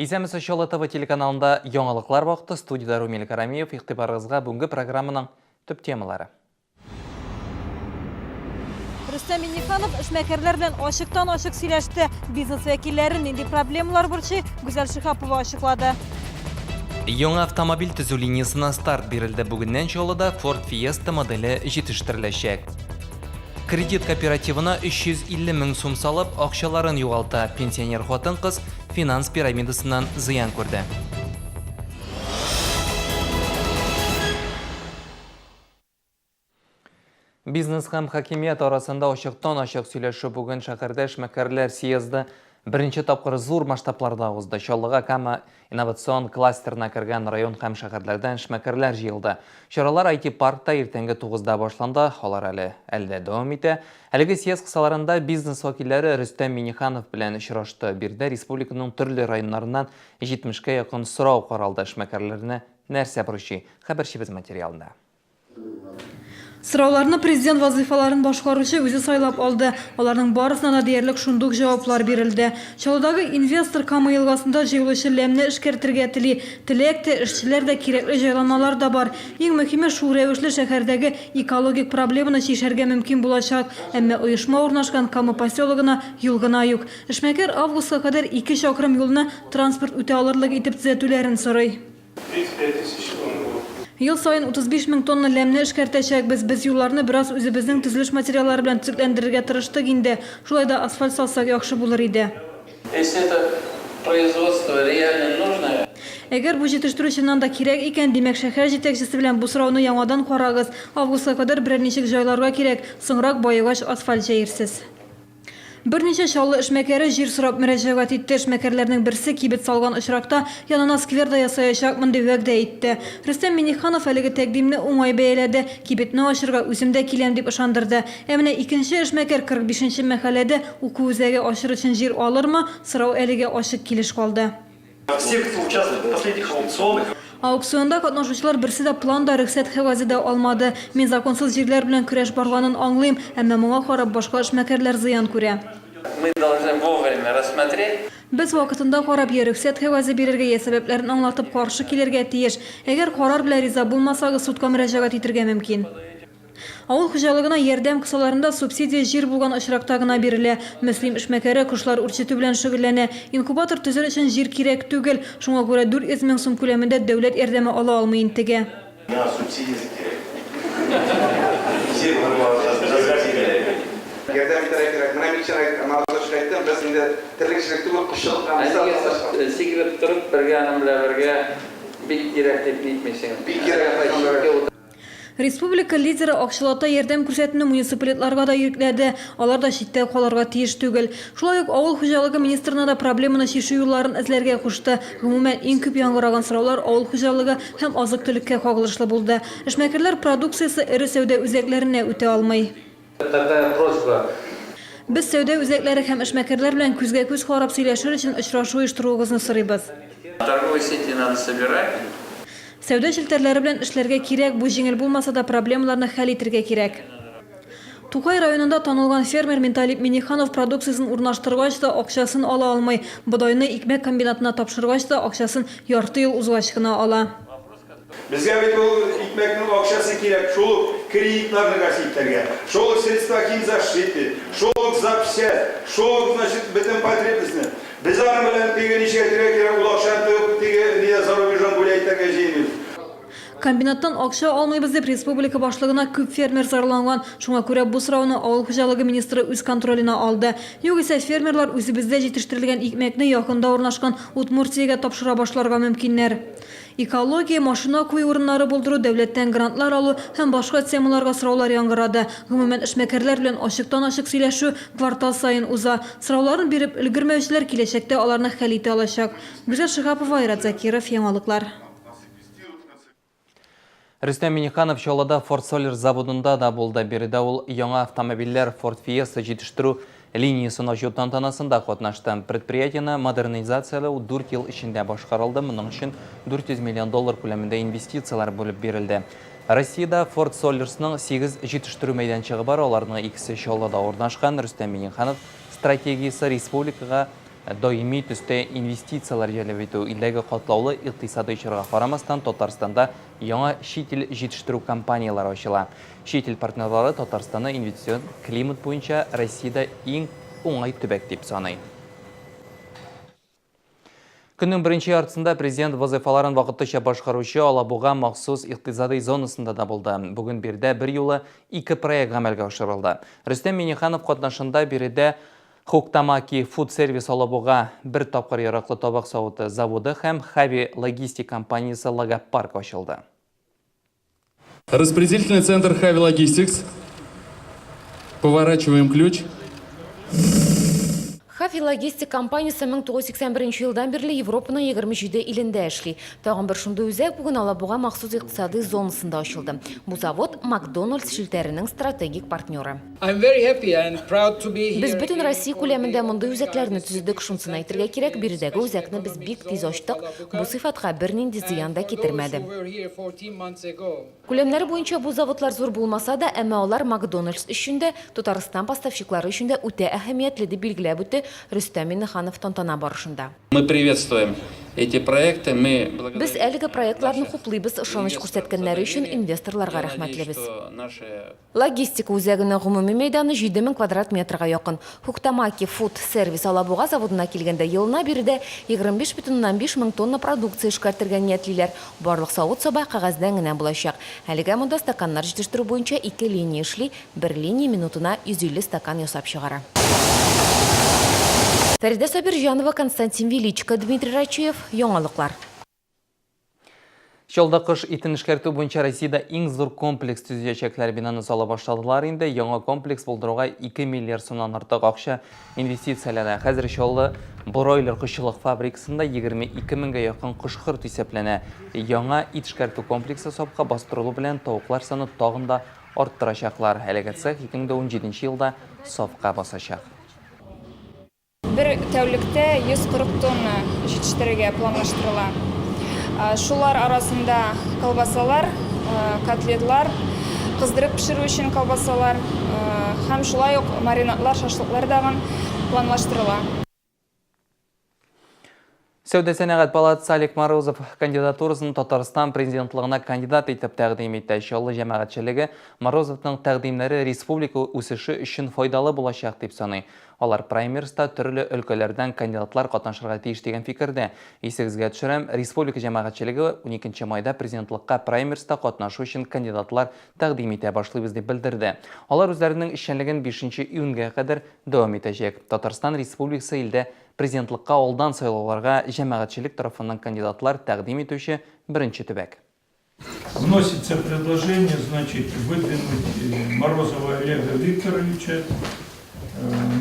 Исәнмесез, Чаллы ТВ телеканалында яңалыклар вакыты. Студиядә Румил Карамиев. Игътибарыгызга бүгенге программаның төп темалары. Рөстәм Минниханов эшмәкәрләр белән ачыктан-ачык сөйләште. Бизнес вәкилләрен нинди проблемалар борчый, Гүзәл Шиһапова ачыклады. Яңа автомобиль төзү линиясенә старт бирелде. Бүгеннән Чаллыда Ford Fiesta моделе җитештереләчәк. Кредит кооперативына 350 мең сум салып, акчаларын югалта. Пенсионер хатын-кыз финанс пирамидасыннан зыян күрде. Бизнес һәм хакимият арасында ачыктан-ачык сөйләшү бүген шәһәрдә эшмәкәрләр съезды беренче тапкыр зур масштабларда узды. Чаллыга Кама Инновацион кластерына кергән район һәм шәһәрләрдән эшмәкәрләр җыелды. Чаралар IT-паркта иртәнге тугызда башланды, алар әле әле дә дәвам итә. Әлеге съезд кысаларында бизнес вәкилләре Рөстәм Миңнеханов белән очрашты. Биредә республиканың төрле районнарыннан 70-кә якын сорау каралды. Эшмәкәрләрне нәрсә борчый? Хәбәрчебез материалында. Сорауларны президент вазыйфаларын башкаручы үзе сайлап алды. Аларның барысына да диярлек шундук җаваплар бирелде. Чаллыдагы инвестор Кама елгасында җыелучы ләмне эшкәртергә тели. Теләк тә, эшчеләр дә, кирәкле җайланмалар да бар. Иң мөһиме, шул рәвешле шәһәрдәге экологик проблеманы чишәргә мөмкин булачак. Әмма оешма урнашкан Кама поселогына юл гына юк. Эшмәкәр августка кадәр ике чакрым юлны транспорт үтә алырлык итеп төзәтүләрен сорый. 35 тысяч тонна булып. Ел саен 35 мең тонна ләмне эшкәртәчәкбез. Без юлларны бераз үзебезнең төзелеш материаллары белән төзекләндерергә тырыштык инде. Шулай да асфальт салсак яхшы булыр иде. Если это производство реально нужное. Әгәр бу җитештерү чыннан да кирәк икән, димәк, шәһәр җитәкчесе белән бу сорауны яңадан карагыз. Августка кадәр берәр ничек җайларга кирәк, соңрак баегач асфальт җәерсез. Берничә Чаллы эшмәкәре җир сорап мөрәҗәгать итте. Эшмәкәрләрнең берсе кибет салган очракта, янына сквер да ясаячакмын, дип вәгъдә итте. Рөстәм Миңнеханов әлеге тәкъдимне уңай бәяләде, кибетне ачырга үзем дә киләм, дип ышандырды. Ә менә икенче эшмәкәр 45 нче мәхәлләдә уку үзәге ачыр өчен җир алырмы, сорау әлегә ачык килеш калды. Все, кто участвует в последних аукционах. Аукционда катнашучылар берсе дә план да, рөхсәт кәгазе дә алмады. Мин законсыз җирләр белән көрәш барганын аңлыйм, әмма моңа карап башка эшмәкәрләр зыян күрә. Мы должны вовремя рассмотреть. Без вакытында карап, я рөхсәт кәгазе бирергә, я сәбәпләрен аңлатып каршы килергә тиеш. Әгәр карар белән риза булмасагыз, судка мөрәҗәгать итергә мөмкин. Авыл хуҗалыгына ярдәм кысаларында субсидия җир булган очракта гына бирелә. Мөслим эшмәкәре кошлар үрчетү белән шөгыльләнә. Инкубатор төзер өчен җир кирәк түгел. Шуңа күрә 400 мең сум күләмендә дәүләт ярдәме ала алмый интегә. Миңа субсидиясе кирәк. Җир булмаганда безгә кирәк. Ярдәм итәргә кирәк. Менә мин кичә Марат әйттем, без инде терлекчелек түгел, кошчылык белән Ә нигә сез сикереп торып бергә аның белән бергә бик кирәк дип нитмисең? Бик кирәк. Республика лидеры акчалата ярдәм күрсәтүне муниципалетларга да йөкләде, алар да читтә калырга тиеш түгел. Шулай ук авыл хуҗалыгы министрына да проблеманы чишү юлларын эзләргә кушты. Гомумән, иң күп яңгыраган сораулар авыл хуҗалыгы һәм азык-төлеккә кагылышлы булды. Эшмәкәрләр продукциясе эре сәүдә үзәкләренә үтә алмый. Такая просьба. Без сәүдә үзәкләре һәм эшмәкәрләр белән күзгә-күз карап сөйләшер өчен очрашу оештыруыгызны сорыйбыз. Торговые сети надо собирать. Сәүдә челтәрләре белән эшләргә кирәк, бу җиңел булмаса да, проблемаларны хәл итергә кирәк. Тукай районында танылган фермер Минталип Миннеханов продукциясен урнаштыргач та, акчасын ала алмый. Бодайны икмәк комбинатына тапшыргач та, акчасын ярты ел узгач кына ала. Безгә бит ул икмәкнең акчасы кирәк, шул ук кредитларны гасить итәргә, шул ук средства химзащиты, шул ук запчасть, шул ук, значит, бөтен потребностьны. Без аның белән теге ничек әйтергә кирәк, ул акчаны тыгып, теге нидә за рубежом гулять итәргә җыенмыйбыз. Комбинаттан акча алмыйбыз дип республика башлыгына күп фермер зарланган. Шуңа күрә бу сорауны авыл хуҗалыгы министры үз контроленә алды. Югыйсә фермерлар үзебездә җитештерелгән икмәкне якында урнашкан Удмуртиягә тапшыра башларга мөмкиннәр. Экология, машина кую урыннары булдыру, дәүләттән грантлар алу һәм башка темаларга сораулар яңгырады. Гомумән, эшмәкәрләр белән ачыктан-ачык сөйләшү квартал саен уза. Сорауларын биреп өлгермәүчеләр киләчәктә аларны хәл итә алачак. Гүзәл Шиһапова, Айрат Закиров, Яңалыклар. Рөстәм Миңнеханов Чаллыда Ford Soler заводында да булды. Биредә ул яңа автомобильләр Ford Fiesta җитештерү линиясен ачу тантанасында катнашты. Предприятиене модернизацияләү дүрт ел эчендә башкарылды, моның өчен 400 миллион доллар күләмендә инвестицияләр бүлеп бирелде. Россиядә Ford Sollers-ның сигез җитештерү мәйданчыгы бар, аларның икесе Чаллыда урнашкан. Рөстәм Миңнеханов стратегиясе республикага. даими төстә инвестицияләр җәлеп итү. Илдәге катлаулы икътисадый чорга карамастан, Татарстанда яңа чит ил җитештерү компанияләре ачыла. Чит ил партнерлары Татарстанны инвестицион климат буенча Россиядә иң уңай төбәк дип саный. Көннең беренче яртысында президент вазыйфаларын вакытлыча башкаручы Алабуга махсус икътисадый зонасында да булды. Бүген биредә берьюлы ике проект гамәлгә ашырылды. Рөстәм Миңнеханов катнашында биредә Хуктамаки Фуд Сервис Алабуга бер тапкыр яраклы табак савыты заводы һәм Хави логистик компаниясе логопарк ачылды. Распределительный центр Хави Логистикс. Поворачиваем ключ. Хави Логистик компаниясе 1981 елдан бирле Европаның 27 илендә эшли. Тагын бер шундый үзәк бүген Алабуга махсус икътисадый зонасында ачылды. Бу завод Макдональдс челтәренең стратегик партнеры. Без бөтен Россия күләмендә мондый үзәкләрне төзедек. Шунысын әйтергә кирәк, биредәге үзәкне без бик тиз ачтык, бу сыйфатка бернинди зыян да китермәде. Күләмнәре буенча бу заводлар зур булмаса да, әмма алар Макдональдс өчен дә, Татарстан поставщиклары өчен дә үтә әһәмиятле, дип билгеләп үтте Рөстәм Миңнеханов тантана барышында. Мы приветствуем эти проекты, мы благодарим Без әлеге проектларны хуплыйбыз, ышаныч күрсәткәннәре өчен инвесторларга рәхмәтлебез. Логистика үзәгенең гомуми мәйданы 7000 квадрат метрга якын. Хуктамаки Фуд Сервис Алабуга заводына килгәндә, елына биредә 25,5 мең тонна продукция эшкәртергә ниятлиләр. Барлык савыт-саба кәгазьдән генә булачак. Әлегә монда стаканнар җитештерү буенча ике линия эшли, бер линия минутына 150 стакан ясап чыгара. Фәридә Сабирҗанова, Константин Величко, Дмитрий Рачеев, Яңалыклар. Чаллыда кош итен эшкәртү буенча Россиядә иң зур комплекс төзеячәкләр. Бинаны сала башладылар инде. Яңа комплекс булдыруга 2 миллиард сумнан артык акча инвестицияләнә. Хәзер Чаллы бройлер кошчылык фабрикасында 22 меңгә якын кош-корт исәпләнә. Яңа ит эшкәртү комплексы сафка бастырылу белән тавыклар саны тагын да арттырачаклар. Әлеге цех 2017 елда сафка басачак. Бер тәүлектә 140 тонна җитештерергә планлаштырыла. Шулар арасында колбасалар, котлетлар, кыздырып пешерү өчен колбасалар һәм шулай ук маринадлар, шашлыклар дагын планлаштырыла. Сәүдә-сәнәгать палатасы Олег Морозов кандидатурасын Татарстан президентлыгына кандидат итеп тәкъдим итә. Чаллы җәмәгатьчелеге Морозовның тәкъдимнәре республика үсеше өчен файдалы булачак дип саный. Алар праймерста төрле өлкәләрдән кандидатлар катнашырга тиеш дигән фикердә. Исегезгә төшерәм, республика җәмәгатьчелеге уникенче майда президентлыкка праймерста катнашу өчен кандидатлар тәкъдим итә башлыйбыз дип белдерде. Алар үзләренең эшчәнлеген бишенче июньгә кадәр дәвам итәчәк. Татарстан Республикасы илдә Президентлыкка алдан сайлауларга җәмәгатьчелек тарафыннан кандидатлар тәкъдим итүче беренче төбәк. Вносится предложение, значит, выдвинуть Морозова Олега Викторовича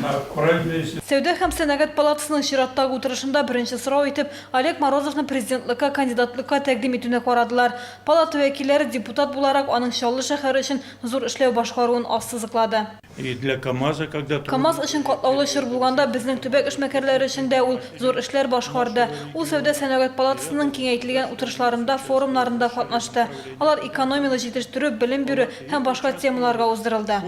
на праймериз. Сәүдә һәм сәнәгать палатасының чираттагы утырышында беренче сорау итеп Олег Морозовны президентлыкка кандидатлыкка тәкъдим итүне карадылар. Палата вәкилләре депутат буларак аның Чаллы шәһәре өчен зур эшләү башкаруын ассызыклады. И для КАМАЗа, когда КАМАЗ өчен катлаулы чор булганда, безнең төбәк эшмәкәрләре өчен дә ул зур эшләр башкарды. Ул Сәүдә-сәнәгать палатасының киңәйтелгән утырышларында, форумнарында катнашты. Алар экономияле җитештерү, белем бирү һәм башка темаларга уздырылды.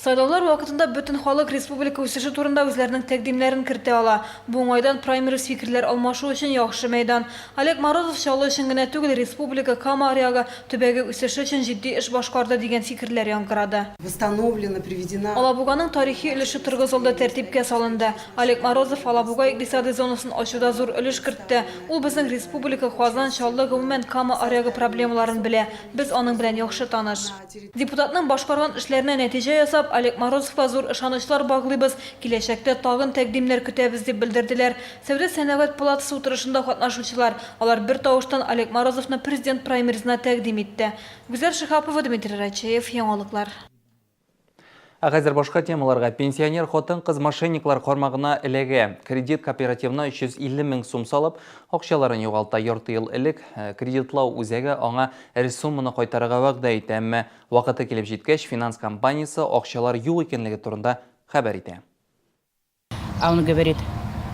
Сайлаулар вакытында бөтен халык республика үсеше турында үзләренең тәкъдимнәрен кертә ала. Бу уңайдан праймериз фикерләр алмашу өчен яхшы мәйдан. Олег Морозов Чаллы өчен генә түгел, республика, Кама аръягы төбәге үсеше өчен җитди эш башкарды дигән фикерләр яңгырады. Восстановлена, приведена. Алабуганың тарихи өлеше торгызылды, тәртипкә салынды. Олег Морозов Алабуга икътисадый зонасын ачуда зур өлеш кертте. Ул безнең республика, Казан, Чаллы, гомумән, Кама аръягы проблемаларын белә. Без аның белән яхшы таныш. Депутатның башкарган эшләренә нәтиҗә ясап, Олег Морозовка зур ышанычлар баглыйбыз, киләчәктә тагын тәкъдимнәр көтәбез, дип белдерделәр Сәүдә-сәнәгать палатасы утырышында катнашучылар. Алар бертавыштан Олег Морозовны президент праймеризына тәкъдим итте. Гүзәл Шиһапова, Дмитрий Рачеев, Яңалыклар. Ә хәзер башка темаларга. Пенсионер хатын-кыз мошенниклар кармагына эләгә. Кредит кооперативына 350 мең сум салып, акчаларын югалта. Ярты ел элек э, кредитлау үзәге аңа эре сумманы кайтарырга вәгъдә итә, әмма вакыты килеп җиткәч, финанс компаниясе акчалар юк икәнлеге турында хәбәр итә. А он говорит,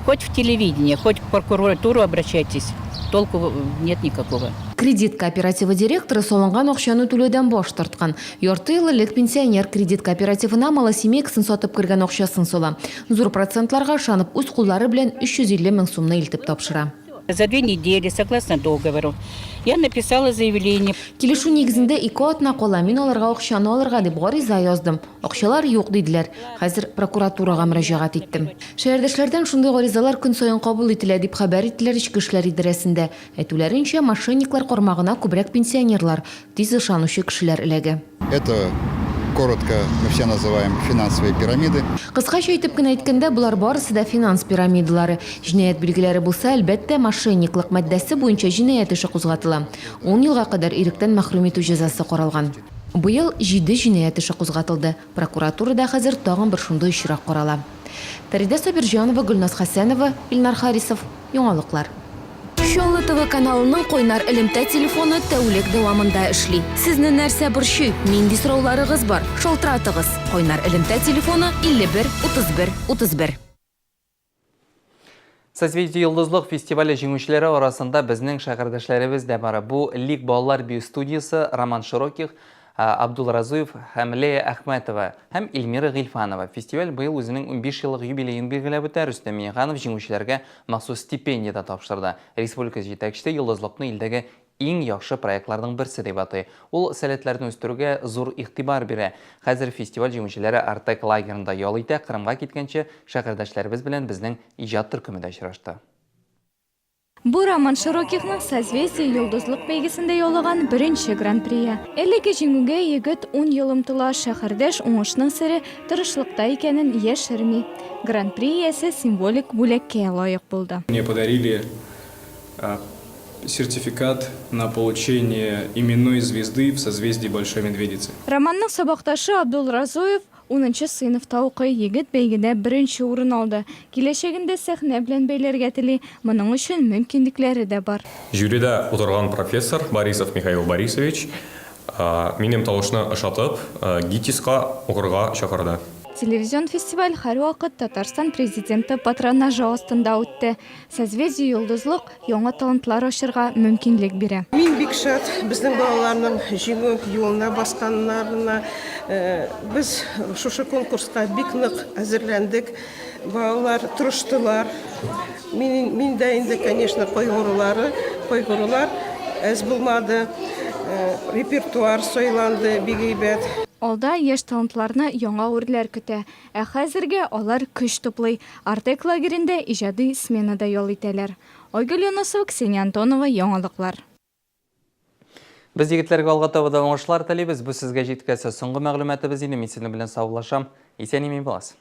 хоть в телевидение, хоть в прокуратуру обращайтесь, толку нет никакого. Кредит кооперативы директоры салынган акчаны түләүдән баш тарткан. Ярты ел элек пенсионер кредит кооперативына малосемейкасын сатып кергән акчасын сала. Зур процентларга ышанып, үз куллары белән 350 мең сумны илтеп тапшыра. За две недели, согласно договору, я написала заявление. Килешү нигезендә ике атна кала мин аларга акчаны алырга дип гариза яздым. Акчалар юк, диделәр. Хәзер прокуратурага мөрәҗәгать иттем. Шәһәрдәшләрдән шундый гаризалар көн саен кабул ителә, дип хәбәр иттеләр Эчке эшләр идарәсендә. Әйтүләренчә, мошенниклар кармагына күбрәк пенсионерлар, тиз ышанучы кешеләр эләгә. Это коротко мы все называем финансовые пирамиды. Кыскача итеп кенә әйткәндә, болар барысы да финанс пирамидалары. Җинаять билгеләре булса, әлбәттә, мошенниклык маддәсе буенча җинаять эше кузгатыла. Ун елга кадәр иректән мәхрүм итү җәзасы каралган. Быел җиде җинаять эше кузгатылды. Прокуратурада хәзер тагын бер шундый очрак карала. Фәридә Сабирҗанова, Гөлназ Хәсәнова, Илнар Харисов. Яңалыклар. Чаллы ТВ каналының кайнар элемтә телефоны тәүлек дәвамында эшли. Сезне нәрсә борчый, нинди сорауларыгыз бар, шалтыратыгыз. Кайнар элемтә телефоны 51 31 31. Созвездие Йолдызлык фестивале җиңүчеләре арасында безнең шәһәрдәшләребез дә бар. Бу Лик балалар бию студиясе Роман Широких, Абдул Разуев һәм Лея Әхмәтова һәм Эльмира Гыйльфанова. Фестиваль быел үзенең 15 еллык юбилеен билгеләп үтә. Рөстәм Миңнеханов җиңүчеләргә махсус стипендия дә тапшырды. Республика җитәкчесе Йолдызлыкны илдәге иң яхшы проектларның берсе дип атый. Ул сәләтләрне үстерүгә зур игътибар бирә. Хәзер фестиваль җиңүчеләре Артек лагерында ял итә, Кырымга киткәнче шәһәрдәшләребез белән безнең иҗат төркеме дә очрашты. Бу Роман Широкихның Созвездие Йолдызлык бәйгесендә яулаган беренче гран-прие. Әлеге җиңүгә егет ун ел омтыла, шәһәрдәш уңышның сере тырышлыкта икәнен яшерми. Гран-при иясе символик бүләккә лаек булды. Мне подарили сертификат на получение именной звезды в созвездии Большой Медведицы. Романның сабакташы Абдул Разуев унынчы сыйныфта укый, егет бәйгедә беренче урын алды. Киләчәген дә сәхнә белән бәйләргә тели, моның өчен мөмкинлекләре дә бар. Жюрида утырган профессор Борисов Михаил Борисович минем тавышны ошатып, ГИТИСка укырга чакырды. Телевизион фестиваль һәрвакыт Татарстан Президенты патронажы астында үтте. Созвездие-Йолдызлык яңа талантлар ачырга мөмкинлек бирә. Мин бик шат, безнең балаларның җиңү юлына басканнарына. Без шушы конкурска бик нык әзерләндек. Балалар тырыштылар. Мин, мин дә инде, конечно, кайгырулары, кайгырулар әз булмады. Репертуар сайланды бик әйбәт. Алда яшь талантларны яңа үрләр көтә. Ә хәзергә алар көч туплый, Артек лагерендә иҗади сменада ял итәләр. Айгөл Юнысова, Ксения Антонова, Яңалыклар. Без егетләргә алга таба да уңышлар телибез. Бу сезгә җиткәсе соңгы мәгълүматыбыз иде. Мин сезнең белән саубуллашам. Исән-имин буласыз.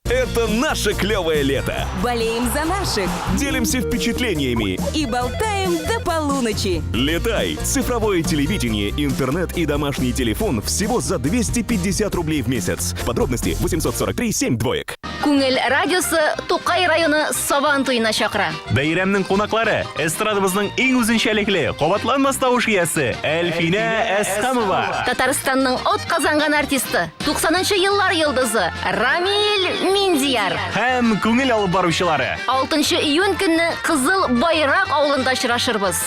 Это наше клевое лето. Болеем за наших. Делимся впечатлениями. И болтаем до полуночи. Летай! Цифровое телевидение, интернет и домашний телефон всего за 250 рублей в месяц. Подробности 843 7 двоек. Күңел радиосы Тукай районы Сабан туена чакыра. Бәйрәмнең кунаклары, эстрадабызның иң үзенчәлекле, кабатланмас тавыш иясе Әлфинә Әсхәмова. Татарстанның атказанган артисты, 90 нчы еллар йолдызы Рамил Миндияр. Һәм күңел алып баручылары. 6 июнь көнне Кызыл Байрак авылында очрашырбыз.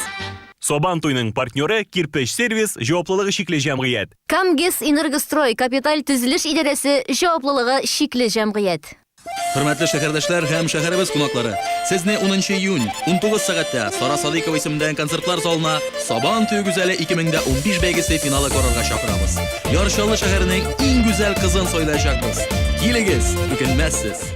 Сабан туйның партнеры Кирпеч сервис җаваплылыгы чикле җәмгыять. Камгэс Энергострой капиталь төзелеш идарәсе җаваплылыгы чикле җәмгыять. Хөрмәтле шәһәрдәшләр һәм шәһәребез кунаклары, сезне 10 июнь, 19 сәгатьтә Сара Садыйкова исемендәге концертлар залына Сабан туе гүзәле 2015 бәйгесе финалы карарга чакырабыз. Яр Чаллы шәһәренең иң гүзәл кызын сайлаячакбыз. Килегез, үкенмәссез!